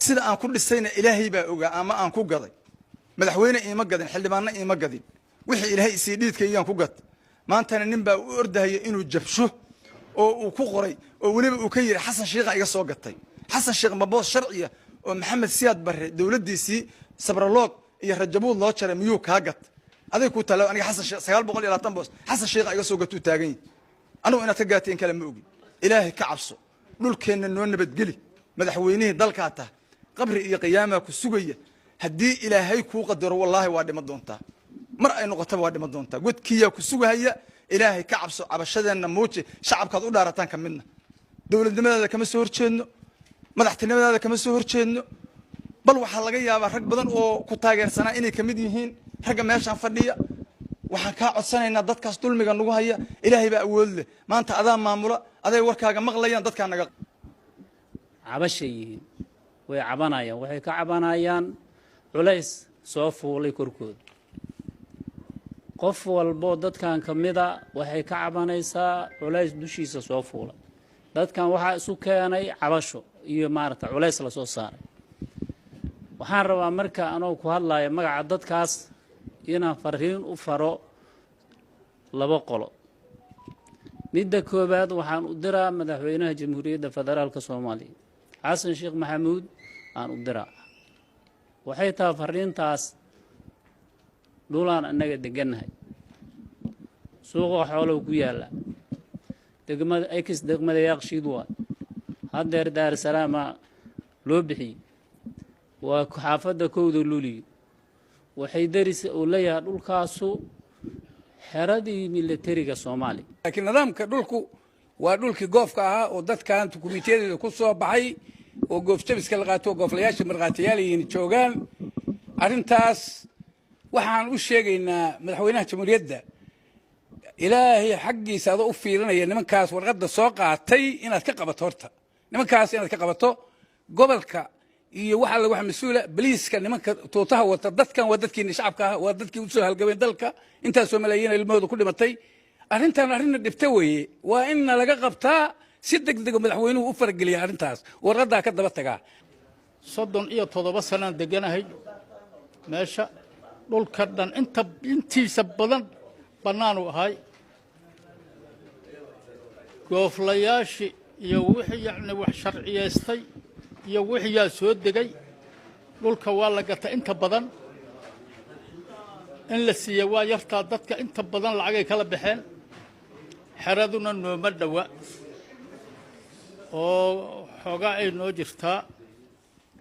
Sida aan ku dhisayna Ilaahay baa ogaa, ama aan ku gaday. Madaxweyne iima gadin, xildhibaanna iima gadin. Wixii Ilaahay isii dhiidkayyaan ku gat. Maantana nin baa u ordahaya inuu jabsho oo uu ku qoray, oo weliba uu ka yidhi Xasan Shiikha iga soo gatay. Xasan Sheekh ma boos sharciya oo Maxamed Siyaad Barre dowladdiisii sabraloog iyo rajabuud loo jaray miyuu kaa gat? Aday ku taala. Aniga Xasan Sheekh 920 boos Xasan Sheekha iga soo gatuu taagan yahi. Anigu inaad ka gaateen kale ma ogin. Ilaahay ka cabso, dhulkeenna noo nabadgeli. Madaxweynihii dalkaa tah, qabri iyo qiyaamaa ku sugaya. Haddii Ilaahay kuu qadaro, wallaahi waa dhiman doontaa. Mar ay noqotaba waa dhiman doontaa, godkiyaa ku sugahaya. Ilaahay ka cabso, cabashadeenna muuji. Shacabkaad u dhaarataan ka midna. Dowladnimadaada kama soo horjeedno, madaxtinimadaada kama soo horjeedno, bal waxaa laga yaabaa rag badan oo ku taageersanaa inay kamid yihiin ragga meeshaan fadhiya. Waxaan kaa codsanaynaa dadkaas dulmiga nagu haya, Ilaahay baa awood leh. Maanta adaa maamula, aday warkaaga maqlayaan dadkaa naga Cabashay yihiin, way cabanayaan. Waxay ka cabanayaan culays soo fuulay korkooda. Qof walboo dadkan ka mida waxay ka cabanaysaa culays dushiisa soo fuulay. Dadkan waxaa isu keenay cabasho iyo maaragta culays la soo saaray. Waxaan rabaa marka, anoo ku hadlaya magaca dadkaas, inaan fariin u faro laba qolo. Midda koowaad waxaan u diraa Madaxweynaha Jamhuuriyadda Federaalka Soomaaliya, Xasan Sheekh Maxamuud, aan u diraa. Waxay tahay fariintaas: dhulaan annaga degannahay, suuqa xoolow ku yaalla, degmada ex degmada Yaaqshiid waa haddeer Daarusalaama loo bixiyey, waa xaafadda 1-da Luuliyo. Waxay deris uu leeyahay dhulkaasu xeradii militariga Soomaaliya. Laakiin nidaamka dhulku waa dhulkii goofka ahaa oo dadkan dukumiintiyadeeda ku soo baxay oo goofjabiska la qaato oo gooflayaasha markhaatiyaal yihiin joogaan. Arrintaas waxaan u sheegaynaa madaxweynaha jamhuuriyadda: Ilaahay xaggiisa adoo u fiirinaya, nimankaas warqadda soo qaatay inaad ka qabato. Horta nimankaas inaad ka qabato, gobolka iyo wax alla wax mas-uula, boliiska, nimanka tuutaha wata. Dadkan waa dadkiini shacabka ah, waa dadkii usoo halgameen dalka, intaasoo malaayiin ilmahooda ku dhimatay. Arrintan arrinna dhibta weeye, waa in nalaga qabtaa si deg dega. Madaxweynuhu u farageliya arrintaas, warqaddaa ka daba tagaa. 37 sanaan deganahay meesha. Dhulka dhan inta intiisa badan bannaanu ahay. Gooflayaashii iyo wixii yacni wax sharciyaystay iyo wixiyaa soo degay, dhulka waa la gatay inta badan. In la siiya waa yartaa. Dadka inta badan lacagay kala baxeen. Xeraduna nooma dhowa oo xoogaa ay noo jirtaa.